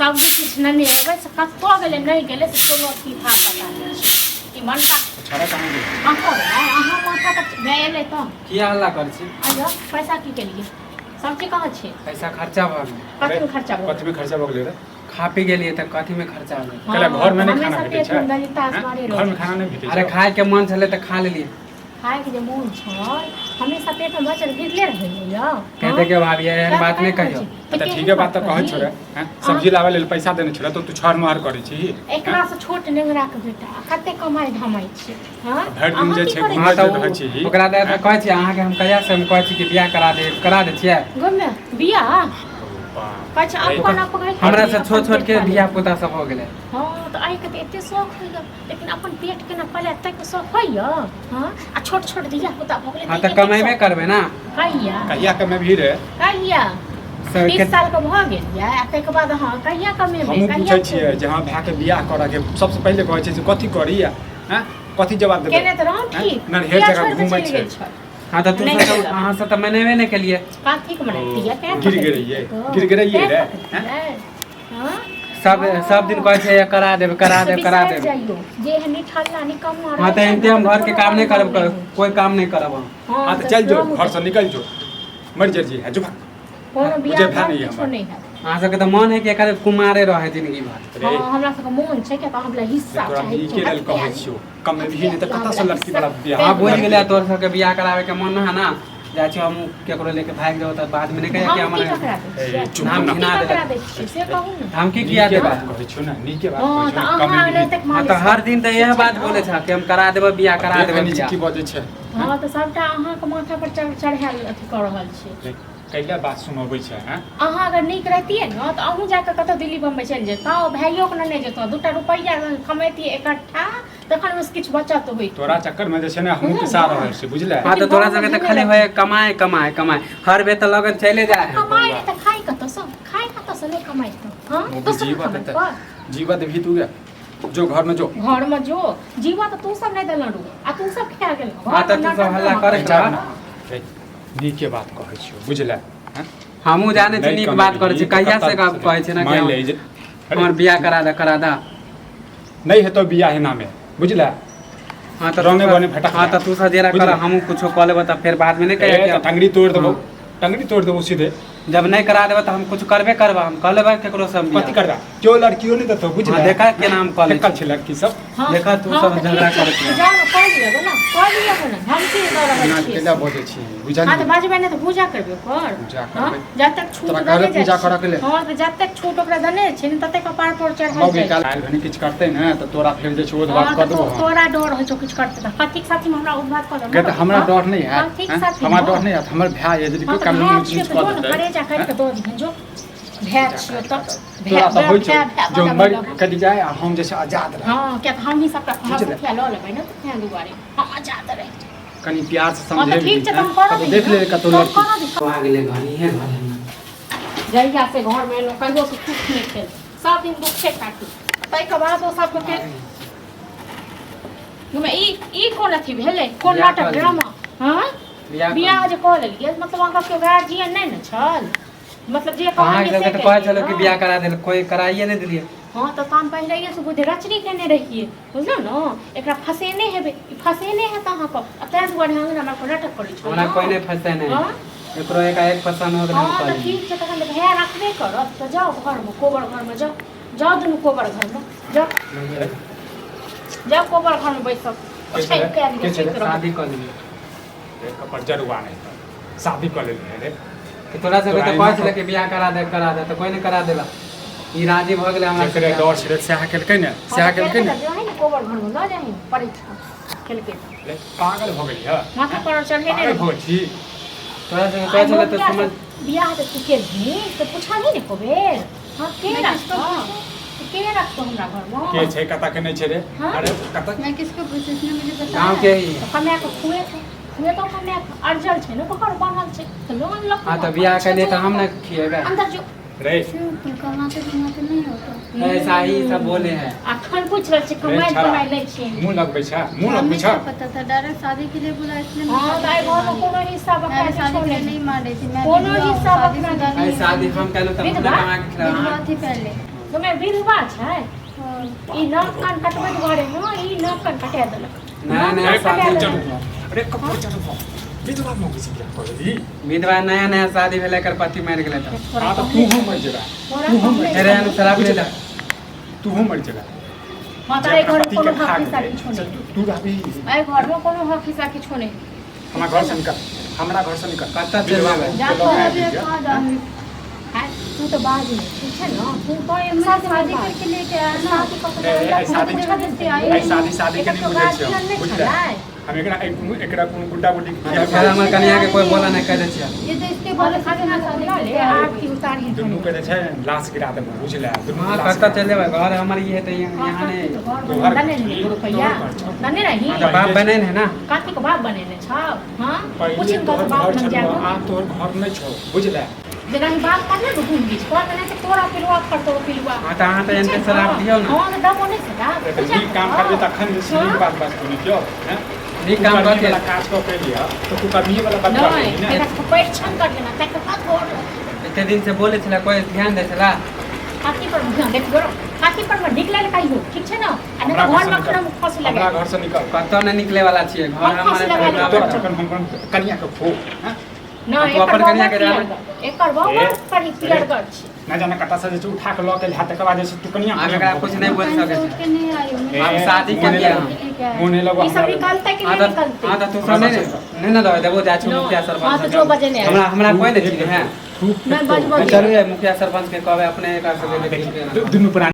सब्जी किछु नेने एबै से कतऽ गेलै नहि गेलै से कोनो सीधा पता नहि छै ई मनका। छड़ा कहाँ गेलै? अहाँ अहाँ माथा पर भए एलै तऽ किया हल्ला करै छी? आइयो पैसा की केलियै? सब्जी कहाँ छै? पैसा खर्चा भऽ गेलै। कथीमे खर्चा भऽ गेलै? कथीमे खर्चा भऽ गेलै रे? खा पी गेलियै तऽ कथीमे खर्चा हो गेलै? कहले घरमे नहि हमेशा खाना भेटै पेटमे छै? दलिता हैं? असगरे घरमे रहै। खाना नहि भेटै अरे छै? खायके मन छलै तऽ खा लेलियै। खायके जे मोन छल हमेशा पेटमे बचल गिरले रहैए। कहि देखियौ भाभी, एहन बात नहि कहियौ। तऽ ठीके बात तऽ कहै छौ रे। हैं? सब्जी लाबै लेल पैसा देने छौ तऽ तू छर महर करै छी? एकरा से छोट नेंगरा के बेटा कते कमाइ धमाइ छै। हँ, भरि दिन अहाँ जे की छै करै घुमै हँ छी? तऽ रहै छी। ओकरा दए तऽ कहै छी अहाँके, हम कहिया से हम कहै छी कि बियाह करा दे, करा दै छियै। घरमे बियाह कहै छै अपन अपन। हमरा से छोट छोट के धिया पुता सब हो गेलै। हँ तऽ एहिके तऽ एते शौक होइए, लेकिन अपन पेट केना पलायत ताहिके शौक होइए? हँ, आ छोट छोट धिया पुता भऽ गेलै। हँ तऽ कमेबे करबै ने। कहिया? कहिया कमेबही रे? कहिया? 20 सालके भऽ गेल यऽ आ ताहिके बाद अहाँ कहिया कमेबै? हमहूँ कहिया पूछै छियै जे हँ भायके बियाह करऽके सबसँ पहिले कहै छै जे कथी करी? हैं, कथी जवाब देबै? केने तऽ रहौं ठीक। नन्हेर किया जकाँ छोड़ि कऽ घूमै चलि छै। गेल छल? हँ तऽ तू नहि सब केलक। अहाँ सब तऽ मनेबे नहि केलियै। कथीके मनेतियै? तें गिर गेलियै, गिर गेलियै रे, पकड़तियै। हँ सब सब दिन कहै छै करा देब, करा से देब, करा बिसरि देब। जाइयो जे एहन निठल्ला निकम्मा हँ रहै तऽ छै एहनते ने, हम घरके कोनो काम नहि करब, नहि होइ। कोइ काम नहि करब हम। हँ हँ तऽ चलि जो, रहू। घरसँ निकलि जो, मरि जाइ जो भाग। कोनो बियाह बुझे दान नहि किछो हमर। नहि हैत। अहाँ सबके तऽ मन है कि एकर कुमारे रहे जिंदगी भर। रे। हँ, हमरा सबके मोन छै कि हमरा हिस्सा तोरा चाही। नीके लेल कहै छियौ, कमेबही नहि तऽ कतऽसँ लड़की वाला बियाह? हाँ, बुझि गेलियै, तोर सबके बियाह कराबे के मन न है ना। जाइ छियौ हम, केकरो लेके भागि जाउ तऽ बाद मे नहि कहिया कि हम की हमर ककरा दै छियै? ए, चुप नाम ना। की घिना ककरा देलक। दै छियै से कहू ने। धमकी किया नीके देबा? बात कहै छियौ ने, नीके बात हँ कहै तऽ छियौ ने, अहाँ कमेबही। नहि तक हँ तऽ हर दिन तऽ इएह बात बोलै छह कि हम करा देबै बियाह, करा देख देबै नहि छी बियाह। की बजै छै। हँ तऽ सबटा अहाँके माथा पर चढ़ायल अथी कऽ रहल छी। कैला बात सुनबै छै? हैं, अहाँ अगर नीक रहितियै ने तऽ अहूँ जाकऽ कतहु दिल्ली बम्बई चलि जैतहुँ, भाइयोके नेने जैतहुँ, दूटा रुपैआ कमैतियै इकट्ठा, तखन ओहिसँ किछु बचत होइत। तोरा चक्करमे जे छै ने हमहूँ पिसा रहल छी, बुझले? हँ तऽ तोरा सबके तऽ खाली होय कमाए कमाए कमाए, हर बेर तऽ लगन चले जाए है। कमाइ नहि तऽ खाइ कतऽसँ? खाइ कतऽसँ नहि कमाइ तऽ? हँ, दोसर जीवा कमाइ देतै पर। जीवा देबही तू गे? जो घरमे जो। घरमे जो। जीवा तऽ तू सब नहि देलहुँ रू आ तू सब खा गेल। हँ तऽ तू सब हल्ला करै जा छह। ना। रे, नीके बात कहै छियौ, बुझले? हैं? हमहूँ जानै छी नहि नीक बात करै छी। कमेबही तऽ कहिया से कतऽ कहै छै ने कि मानि ले जे हमर बियाह करा दे, करा दे। नहि हेतौ बियाह एनामे, बुझले? हँ तऽ रंगे तू बने फटक हँ तऽ तू सब जेना कर, बुझले? हमहूँ कुछो कऽ लेबै तऽ फेर बादमे नहि कहिया ए, कि तऽ टंगरी तोड़ि देबौ, हँ। टंगरी तोड़ि देबौ सीधे। जब नहि करा देबै तऽ हम कुछ करबे करबै, हम कऽ लेबै केकरो से हम कथी बियाह। करबा? केओ लड़कियो नहि देतौ, बुझले? हँ, देखा केना हम कऽ लै फेकल छी। छै लड़की सब। हँ देखा तू हँ सब तऽ झगड़ा ठीक छै। करैत रह। जाउ ने, कऽ लिअ ने, कऽ लिअ ने। हम की दऽ रहल एना छियै केला से? बजै छी? हँ तऽ बुझलियै? बजबै नहि तऽ पूजा करबै ओकर? पूजा हँ करबै। जब तक छूट तोरा देने कहबै जाइ पूजा छै। करऽके लेल? हँ तऽ जब तक छूट ओकरा देने छै ने तते कपार पर चढ़ल मौगी जाइ छै। काल्हि भने किछु करतै ने तऽ तोरा फेर जे छै ओ हँ बात कऽ तऽ देबौ हम। तोरा डर होइ छौ किछु करतै तऽ? कथीक साथीमे हमरा उद्भात कऽ गे, तऽ हमरा हँ? डर नहि हैत? कथीक हैं? साथीमे? हमरा डर नहि हैत? हमर भाय यऽ, यदि हँ कोइ तऽ काल्हि भाय ऊँच छियौ नीच तऽ कऽ जो ने देतै। करेजा काटि कऽ दऽ दिहन। जो, भाय छियौ तऽ तोरा तऽ होइ छौ भाय भाय जो बड़ा मरि बड़ा। कटि जाय आ हम जे छै आजाद रही। हँ, किया तऽ हमही सबटा बुझलियै? हसुआ लऽ लेबै ने, तें दुआरे हम आजाद रही। कनि प्यार से हँ तऽ समझेबही। ठीक छै, तऽ हैं? हम करऽ कतौ दही देख ने। ले कतौ तऽ हम लड़की। करऽ दही। आ गेलै घर, इहे घर है ने। जहिया से घरमे एलहुँ कहियो से सुख नहि खेल, सब दिन दुखे काटी, ताहिके बाद ओ सबके ई ई कोन अथी भेलै? कोन बियाह नाटक कऽ लेलियै। ड्रामा? हँ, बियाह कऽ बियाह जे कऽ लेलियै, मतलब अहाँके केओ गार्जियन नहि ने छल? मतलब जे अहाँके कहलियै सबके से तऽ कहै केलियै छलहुँ कि ने? बियाह करा देल, कोइ कराइए नहि देलियै। हँ तऽ हम पहिलैए से बुद्धि रचनी केने रहियै, बुझलहुँ ने? एकरा फँसेने हेबै, ई फँसेने हेत अहाँके आ ताहि दुआरे अहाँ हमरा पर नाटक करै छौ। हमरा कोइ नहि फँसेने हँ? एकरो एकाएक पसन्द हो गेलै, हम हँ कऽ तऽ लेलियै। ठीक छै, तखन तऽ भैया रखबे करत। तऽ जाउ घरमे, कोबर घरमे जाउ, जाउ दुनू कोबर घरमे जाउ, जाउ कोबर घरमे बैसब। के छलै? ओछाइन कए लिअ, के छलै? सुति रहब। शादी कऽ लेलियै। रे कपर जरुआ नहि तऽ शादी कऽ लेलियै रे? तऽ तोरा सबके तोरा तऽ एना कहै छलै कि बियाह करा दे, करा दे, तऽ कोइ नहि करा देलक। ई राजी भऽ गेलै हमरा। जकरे डर छलै सएह केलकै ने, हँ सएह तऽ केलकै केलकै ने। तऽ जाही ने कोबर घरमे लऽ जाही, परीक्षा केलकै तऽ। रे पागल भऽ गेली है? माथा पर चढ़ेने पागल रही। भऽ गेल छी? तोरा सबके आइ कहै छलै तऽ मौगिया समझ से बियाह जे तू केलही से पुछलही ने एको बेर? हँ, के मैं किसको रखतौ, के रखतौ हमरा घरमे? के छै, कतऽ के नहि छै रे? हाँ? अरे कतऽ? मैं किसको पूछूं? इसने मुझे बताया। गाँव के ही। तऽ कमाए कऽ खुएतौ, खुएतौ कमाए कऽ, अरजल छै ने, घर बनल छै तऽ लोन लऽ हँ तऽ बियाह केलियै तऽ हम ने खिएबै? अन्दर जो। रे क्यों, तुम कमाते कमाते नहीं हो तो? ऐसा ही सब बोले है। अखन पूछि रहल छै रे कमाइ छड़ा, कमाइ लै छियै? मुँह लगबै छै, मुँह लगबै हमें छै? क्या पता था, डायरेक्ट शादी के लिए बुला, इसलिए मैं हाँ शादी तऽ आइ के लिए घरमे मानी। कोनो हिस्सा मैं बकरा भी किछो शादी के लिए नहि नहीं मान रही थी। मैं कोनो विधवा हूँ, हिस्सा शादीशुदा बकरा नहीं ऐ हूँ। शादी हम केलहुँ तऽ हम विधवा? कमा के खिलाउ विधवा थी पहले। गमे विधवा छै। हाँ। ई नाक कान कटबै दुआरे न ई नाक कान कटा देलक। नया नया अरे शादी कपड़ चढ़ू, अरे कपड़ चढ़ू, विधवा मौगी से बियाह कर ली। विधवा नया नया शादी भेलै, एकर पति मरि गेलै तऽ। हाँ तऽ तूहू मरि जेबा, तूहू मरि अरे हम शराब ले जेबा, तूहू मरि जेबा। हाँ जे तऽ एहि अपना घरमे पति कोनो के खा हक हिस्सा गेलै, किछो से नहि। तू रहबी। एहि घरमे कोनो हक हिस्सा किछो नहि। हमरा घर से निकल, हमरा घर से निकल। कतऽ चलि विधवा जेबै? मौगी जा के तो लऽ के अभी आबि जा। कहाँ जाऊंगी? आय, तू तऽ बाज नहि, ठीक छै ने? तू तऽ एक मैं साथ शादी करके लेके आया ना। शादी कऽ के ए, हमरा ए, शादी जबरदस्ती आई। ऐ शादी शादी के एकर नहि तो बुझै छियै गार्जियन नहि बुझले? छलै। हम एकरा एकरा कोनो गुड्डा गुड्डी के बियाह फेर हमर कनिया के कोई बोला नहि कह दै छियै। ये तो इसके बोले बोले खाली से ना ना शादी ले करके आई। आरती उतारी। दुनू के जे छै लाश गिरा देबो, बुझले? दुनू के हाँ लाश कतऽ गिरा चलि जेबै? घर हमर ई है तऽ यहाँ यहाँ नहि। तोहर दने रही रुपैआ दने रही। हाँ, तऽ बाप बने है ना। कथी के बाप बनेने छौ? हाँ पहिले पूछि तोहर कऽ बाप घर लग छलौ, जाबो। आब तोहर घर नहि छौ, बुझले? जेना ही बाप करने ने घूम गीच कर देने तऽ तोरा पिलुआ करतो पिलुआ। हाँ तऽ अहाँ तऽ एनके शराब दियौ ने। हाँ तऽ दबो नहि शराब। तऽ नीक काम करबै तखन जे छै नीक बात बाजतौ ने क्यो, हैं? नीक काम कुकर्मी कथी? वाला काज कऽ के लिअ तऽ कुकर्मीए वाला बात करबै नहि ने। एकरा परिछन कर लेना ताहिके बाद घर। एते दिन से बोलै छलै, कोई ध्यान दै छला? हाथी पर ध्यान देखियौ, हाथी पर मे निकलल कहियो, ठीक छै ने? आ नहि हमरा तऽ घर से घरमे निकल, खाना फंस हमरा लगा। घर से निकल। कतऽ नहि निकले वाला छियै, घर हम हमर फांसी लगा लेबै। तोरा जखन हम कनिया के खो, हैं? नहि तू एकर अपन कनिया बाबा के जाने। पियरगर, एकर बाबा ए, कनि पियरगर छै। नहि जाने कतऽ से जे छै उठा के लऽ के लिहा, तकर बाद जे छै तू कनिया आब एकरा कुछ नहि बोल कहीं सकै से उठ छै। के नहीं आई हूँ मैं। आब शादी के मोने बियाह। लगो, लेके आया। मोने लगो ई सब हमरा। निकलतै कि हाँ नहि तऽ निकलतै? हाँ तऽ तू सब नहि नहि ने दबै देबो, जाइ छी नहि। मुखिया हाँ सरपंच। तऽ जो बजेने आबै। हमरा हमरा कोई नहि चिन्है है। थूक नहि, फेकतौ। बजबऽ चलू मुखिया सरपंच के कहबै अपने एकरा हाँ, सबके देखी, दुनू प्राणी।